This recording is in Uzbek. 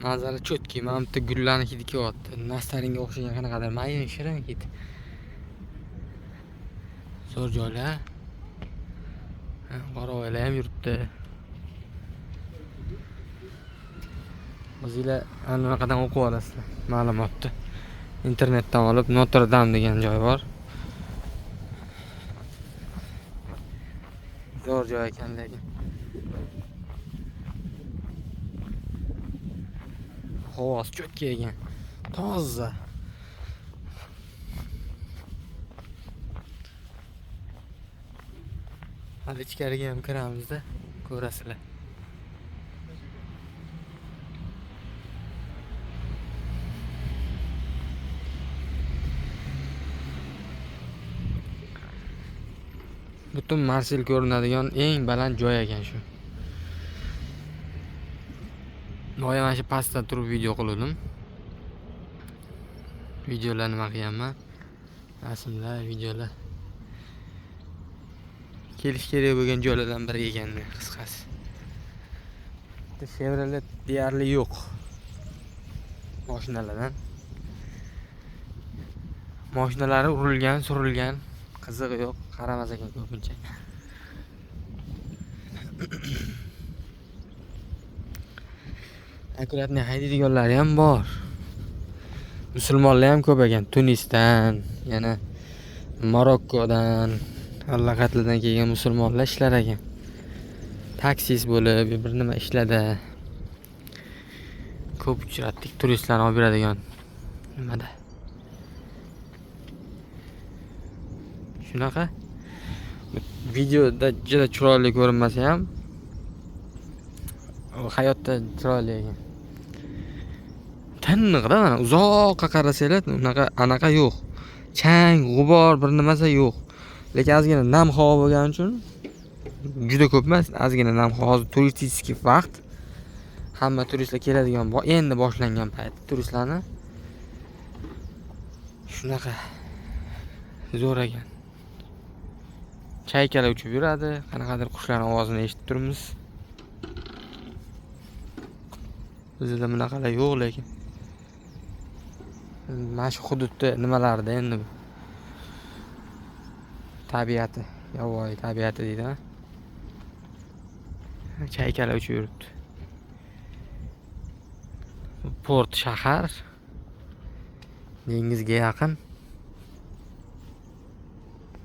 Manzara cho'tki, mana bitta gullarni hidi kelyapti. Nastaringa o'xshagan qanaqadir mayin shirin hid. Zo'r joylar. Qoravoylar ham yuribdi. O'zinglar anaqadan o'qib olasizlar ma'lumotni. Internetdan olib Notre Dame degan joy bor. Zo'r joy ekan lekin. Havosi cho'tki ekan. Toza. Hali ichkariga ham kiramizda, ko'rasizlar. Butun Marsel ko'rinadigan eng baland joy ekan shu. Boya mana shu pastda turib video qildim. Videolar nima qilganman? Rasmlar, videolar. Kelish kerak bo'lgan joylardan biri ekan, qisqasi. Chevrolet deyarli yo'q. Mashinalardan. Mashinalari urilgan, surilgan, qizig'i yo'q, qaramas ekan ko'pincha. Akkuratni haydaydiganlari ham bor. Musulmonlar ham ko'p ekan. Tunisdan, yana Marokkodan, allaqatlardan kelgan musulmonlar ishlar ekan. Taksist bo'lib, bir nima ishlarda ko'p uchratdik turistlarni olib beradigan nimada. Shunaqa videoda juda chiroyli ko'rinmasa ham hayotda chiroyli ekan. Tiniqda mana uzoqqa qarasanglar unaqa anaqa yo'q. Chang, g'ubor bir nimasi yo'q. Lekin ozgina nam havo bo'lgani uchun juda ko'p emas, ozgina nam havo. Hozir turistik vaqt. Hamma turistlar keladigan endi boshlangan payt turistlarni. Shunaqa zo'r ekan. Chaykalar uchib yuradi, qanaqadir qushlarning ovozini eshitib turibmiz. Bizda bunaqalar yo'q lekin. Mana shu hududda nimalarda endi bu? Tabiati, yovvoyi tabiati deydi, ha? Chaykalar uchib yuribdi. Port shahar. Dengizga yaqin.